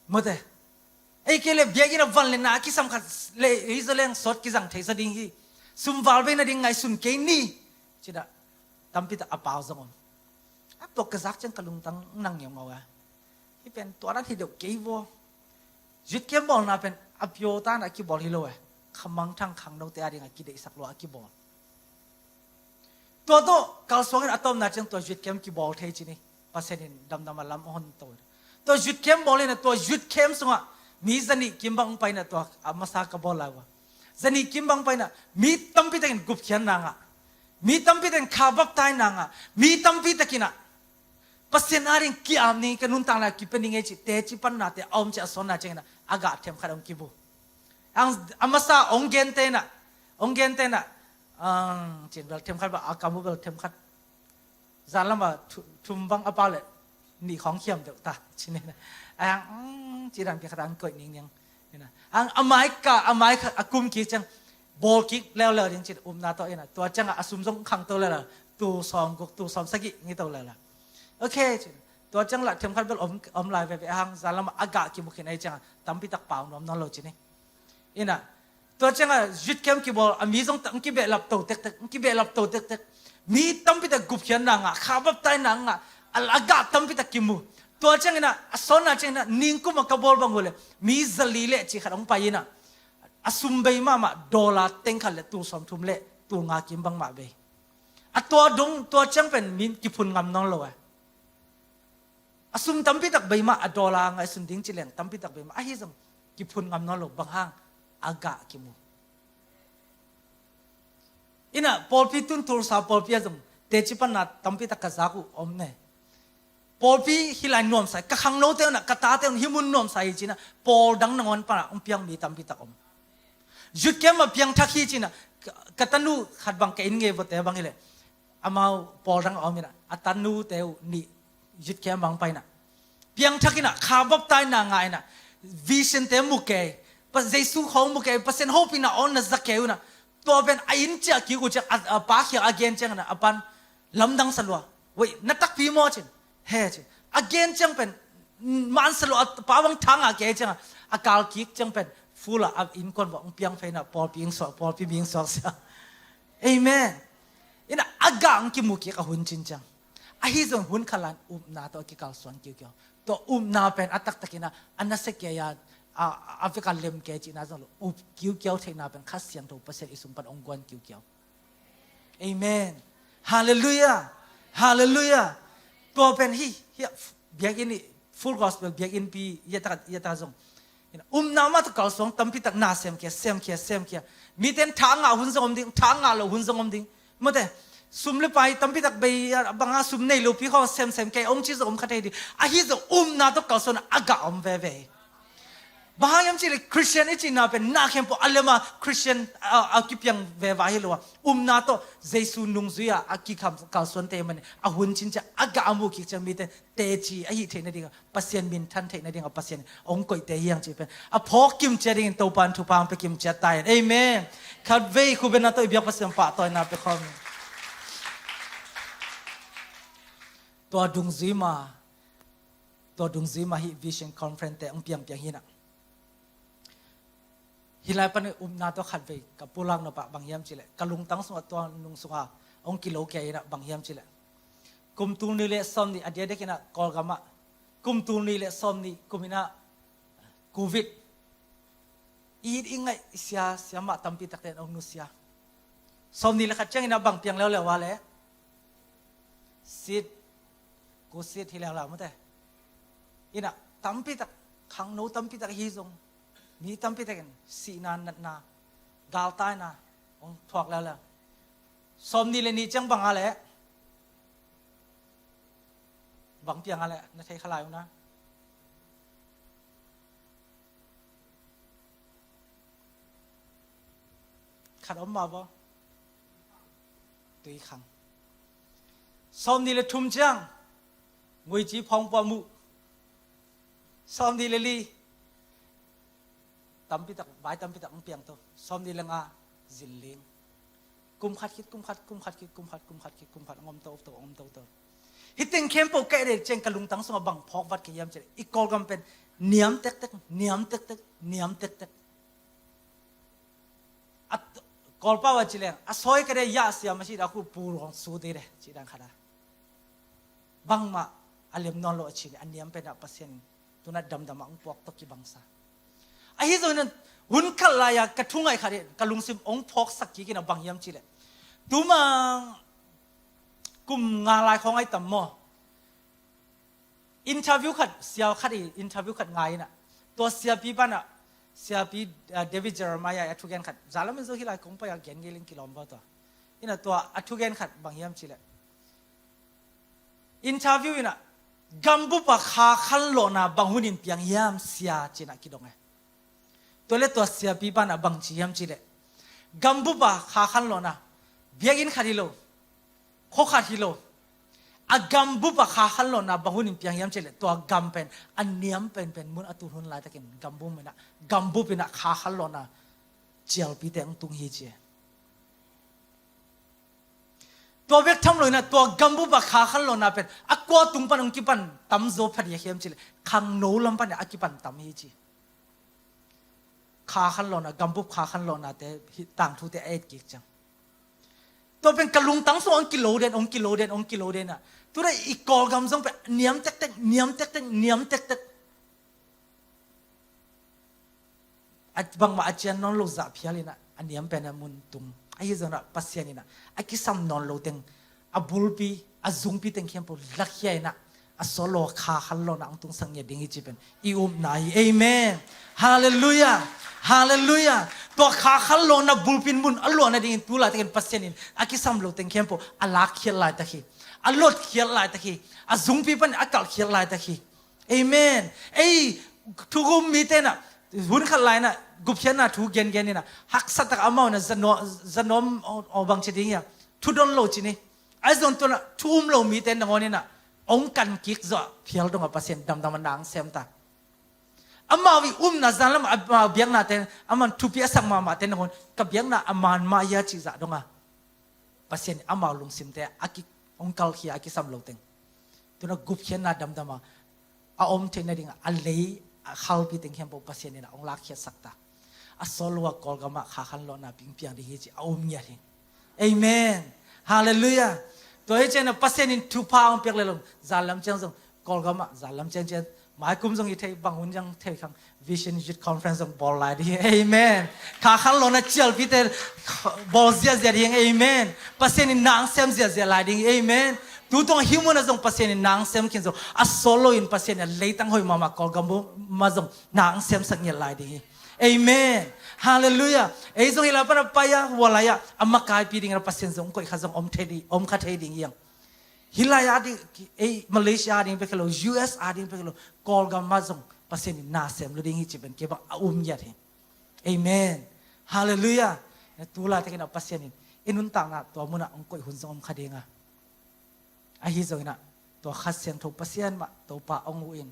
mawte. Ei kei le biakinn a van le na a kisam khat le ei zaw leng sawt kizang thei sa ding hi. Sum val bei nading ngaihsun kei ni. Ci-in ah tampi tak a pau zong om. A tua ka zak ciang ka lungtang nang ngeungau a. Hih pen tua dan hi deuh kei vaw. Youth camp bawlna pen a pure ta-in a kibawl hi lo e. Kha mangthang khangnote a ding a kideihsak lua a kibawl. Tua tawh kalsuangin a tawpna ciang tua youth camp kibawl thei ci ni. Pasian in damdam a lam a hon to. Tua youth camp bawl in ah tua youth camp sungah mi zanih kim bang pai in ah tua a masa ka bawl lai uh a. Zanih kim bang pai in ah mi tampi takin gupkhiatna ngah, mi tampi takin kha baptaina ngah, mi tampi takin ah Pasian a ding ki-ap ning, ka nuntakna kipia ning ei cih teci pannate a om ciang a sawnna ciangin ah a gah themkhat hong kimu. Ang a masa hong gente in ah, hong gente in ah, ang cin bel themkhat bel a kamu bel themkhat. Zan lam a thu-, thum bang a pau leh nih khawng khiam deuh ta ci-in ah. Ang, mm, ci dan pi khat ang koih ningniang. Ang a mai ka, a mai kha, a kum kik ciang bawl kik leuleu ding ci-in upna tawh in ah. Tua ciangah a sum zong khangto leuleu. Tul sawmguk, tul sawmsagih ngei to leuleu. Ok ci-in. Tua ciang lah themkhat bel om, om lai veve hang, zan lam a gah kimu khin ahih ciangah tampi tak pau nuam nawn lo ci ni. In ah tua ciangah youth camp kibawl a mi zong hong kibehlap to tektek, hong kibehlap to tektek. Mi tampi tak gupkhiatna ngah, kha baptaina ngah, a, a gah tampi tak kimu. Tua ciangin ah a sawnna ciangin ah ningkum a ka bawl bang uh leh mi zali le cih khat hong pai in ah a sum bei mahmah dollar teng khat le tul sawmthum le tul nga kim bang mah bei. A tua dong, tua ciang pen min kiphun ngam nawn lo e. A sum tampi tak bei mah, a dollar ngaihsun ding ci leng tampi tak bei mah, ahi zong kiphun ngam nawn lo, bang hang, a gah kimu. In ah pawlpi tun Tulsa pawlpi ah zong teci panna tampi tak ka zak uh om ne. Pawlpi hih lai nuamsa hi, ka khangnote un ah, ka tate un hih mun nuamsa hi ci-in ah pawl dang nangawn panah hong piang mi tampi tak om. Youth camp ah piangthak hi ci-in ah ka, ka tanu khat bang ka inn ngei vawte bang hi leh amau pawl dang a om in ah a tanute uh nih youth camp bang pai in ah piangthak in ah kha baptaina ngah in ah vision-te mu kei, Pa Jesu khawng mu kei, Pasian hopihna awn na za kei un ah tua pen a inn ciah kik uh ciang a, a pa khial a gen ciangin ah a pan lamdang sa lua. Wei, na takpi maw cin? He cin. A gen ciang pen man sa lua, a pa bang thang a kei ciangah a kal kik ciang pen full ah a innkuan bang hong piang phei in ah pawlpi hong suak, pawlpi mi hong suak sia. Amen. In ah a gah hong kimu kik a hun cin ciang. Ahi zong hun khat lai-in upna tawh a kikalsuan kiukiau. Tua upna pen a taktakin ah a nasia kei a, a, a vek a lem kei cihna zong lo, up kiukiau theihna pen Kha Siangtho Pasian i sung pan hong guan kiukiau. Amen. Halleluiah. Halleluiah. Tua pen hi, hi, biakinn hi, Full Gospel biakinnpi hi a, tak, hi a, tak zong in ah upna mah tawh kalsuan tampi tak na semkhia, semkhia, semkhia. Mite in tha ngah hun zong om ding, tha ngah lo hun zong om ding. Mawte, sum le pai tampi tak bei a, bang a sum nei lopi khawng semsem kei hong ci zong om kha thei ding. Ahi zong upna tawh kalsuan a gah om veve hi. Bang hang hiam cih leh Christian i cihna pen na khempeuh a lem a Christian a, a kipiang veve hi lo a. Upna tawh Jesu nungzui a, a kikham kalsuante hi manin a hun cin ciang a gah a mu kik ciang mite teci ahih theih nading a, Pasian minthan theih nading a Pasian hong koihte hi hang cih pen a phawk kimciat dingin Topa in thupha hong pia kimciat ta hen. Amen. Khatvei khukbetna tawh i biak Pasian pahtawina pia khawm. Tua dungzui ma, tua dungzui ma hih Vision Conference-te hong piangpiang hi in ah. Hih lai pan upna tawh khatvei ka pulak nop ah bang hiam cih leh ka lungtang sungah tua nung sungah hong kilo kei in ah bang hiam cih leh kum tul nih le sawmnih a diakdiak in ah Kawlgam ah kum tul nih le sawmnih kum in ah Covid i it i ngaih sia, siamah tampi takte in hong nusia. Sawmnih le khat ciangin ah bang piang leuleu a leh sit, ku sit hi leuleu mawte. In ah tampi tak, khangno tampi tak hi zong, mi tampi takin sihna, natna, galtaina hong thuak leuleu. Sawmnih le nih ciang bang a leh, bang piang a leh na thei kha lai uh na. Khat om mah baw. Tuikhang. Sawmnih le thum ciang nguici phawngpua muh. Sawmnih le li tampi tak, vai tampi tak hong piang to. Sawmnih le nga zinling. Kum khat khit kum khat, kum khat khit kum khat, kum khat khit kum khat, a ngom toto, a ngom toto. Hih teng khempeuh ka et ciang ka lungtang sungah bang phawk vat ka hiam cih leh, i Kawlgam pen niam tektek, niam tektek, niam tektek. A t-, Kawlpau a ci leng, a sawi ka dei ya siam a ci da khu pu ruang su dei de, ci dan khat a. Bangmah a lem nawn lo a ci ni, a niam pen a Pasian in tuna damdam a hong puak tawh kibangsa. Ahi zongin hun khat lai-a ka thungaih khat in ka lungsim hong phawksak kik in a bang hiam cih leh, tuma kum nga lai khawng ai tam maw? Interview khat, sia khat i interview khat ngai in a, tua siapi pan a, siapi, ah, David Jeremiah a thugen khat, za lam in zo hi lai kong pai a gen ngei ling kilawm va tua. In a tua a thugen khat bang hiam cih leh, interview in a, gambup a kha khanlawhna bang hun in piang hiam sia ci in a kidong e. Tua leh tua siapi pan a bang ci hiam cih leh, gambup a kha khanlawhna, biakinn khat hi lo, khua khat hi lo, a gambup a kha khanlawhna bang hun in piang hiam cih leh, tua gam pen a niam penpen mun a tul hun laitakin gambup in a, gambup in a kha khanlawhna cialpite hong tung hi ci e. Tua bek tham lo in a, tua gambup a kha khanlawhna pen a kua tung pan hong kipan tam zaw phadiak hiam cih leh, khangno lam pan a kipan tam hi ci. Kha khanlawhna, gambup kha khanlawhnate, hih tangthute a et kik ciang, tua pen ka lungtang sung hong kilo den, hong kilo den, hong kilo den a, tu dai i Kawlgam zong pen niam tektek, niam tektek, niam tektek. A bangmah a cian nawn lo zah phial in a, a niam pen a mun tung. Ahi zongin a Pasian in a, a kisam nawn lo teng, a bulpi, a zungpi teng khempeuh lakhia in a, a sawt lo a kha khanlawhna hong tungsak ngiat ding hi ci pen i upna hi. Amen. Halleluiah. Halleluiah. Tua kha khanlawhna bulpi in mun a luah nadingin tu laitakin Pasian in a kisam lo teng khempeuh a lakkhiat laitak hi. A lotkhiat laitak hi. A zungpi pan a kalhkhiat laitak hi. Amen. Ei, thu um mite in a, hun khat lai in a, gupkhiatna thu gengen in a, haksa tak amau in a, za nuam, za nuam aw, aw bang ci ding hiam, thu don lo ci ni. Ahi zong tu in a, thu um lo mite nangawn in a, hong kan kik zaw a, phial dong a Pasian damdam a na hong sem ta. Amau i upna zan lam a, amau biaknate, aman thupi a sak mahmahte nangawn, ka biakna a man mah hia cih zah dong a, Pasian in amau lungsimte a ki, hong kalkhia a kisam lo teng, tu in a gupkhiatna damdam a, a om theih nading a, a lei a khalpi teng khempeuh Pasian in a hong lakkhiatsak ta. A sawt lo a Kawlgam ah kha khanlawhna pingpiang ding hi ci a um ngiat hi. Amen. Halleluiah. Tua hi ciang a Pasian in thupha hong piak leh lo, zan lam ciang zong Kawlgam ah, zan lam ciang ciang, mai kum zong hi thei, bang hun zong thei khang, Vision Youth Conference zong bawl lai ding hi. Amen. Kha khanlawhna cialpite bawl ziahziah ding hi. Amen. Pasian in na hong sem ziahziah lai ding hi. Amen. Tu tungah hih mun ah zong Pasian in na hong sem khin zong, a sawt lo in Pasian in a leitang hoih mahmah Kawlgam mah zong na hong semsak ngiat lai ding hi. Amen. Halleluiah. Ei zong hih lai pan a pai a, hua lai ah, a makaipi ding in a Pasian zong koih kha zong om thei ding, om kha thei ding hi hang. Hih lai a ding, ei Malaysia a ding bek hi lo, U S a ding bek hi lo, Kawlgam mah zong Pasian in na sem lo ding hi ci pen kei bang a um ngiat hi. Amen. Halleluiah. Tu laitakin a Pasian in i nuntakna tua mun ah hong koih hun zong om kha ding a. Ahi zongin a, tua Kha Siangtho Pasian mah Topa hong huh in,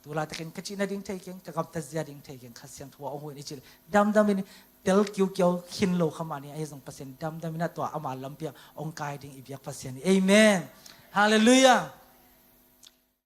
tu laitakin ka cih nading thei keng, ka gamtat zia ding thei keng, Kha Siangtho hong huh in i cih leh damdam in, tel kiukiau khin lo kha mah ni, ahi zong Pasian damdam in a tua ama lampi ah hong kai ding i biak Pasian hi. Amen. Halleluiah.